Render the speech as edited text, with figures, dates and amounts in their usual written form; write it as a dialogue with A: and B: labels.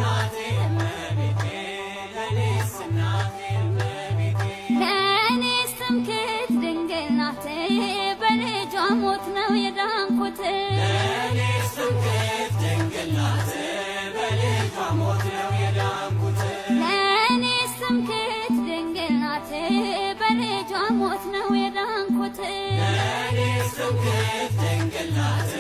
A: እናቴ እመቤቴ፣ ለኔስ እናቴ እመቤቴ።
B: ለእኔስ ትምክህት ድንግል ናት፣ በልጇ ሞት ነው የዳንኩት።
A: ለእኔስ ትምክህት ድንግል ናት፣ በልጇ ሞት ነው የዳንኩት።
B: ለእኔስ ትምክህት ድንግል ናት፣ በልጇ ሞት ነው የዳንኩት።
A: ለእኔስ ትምክህት ድንግል ናት።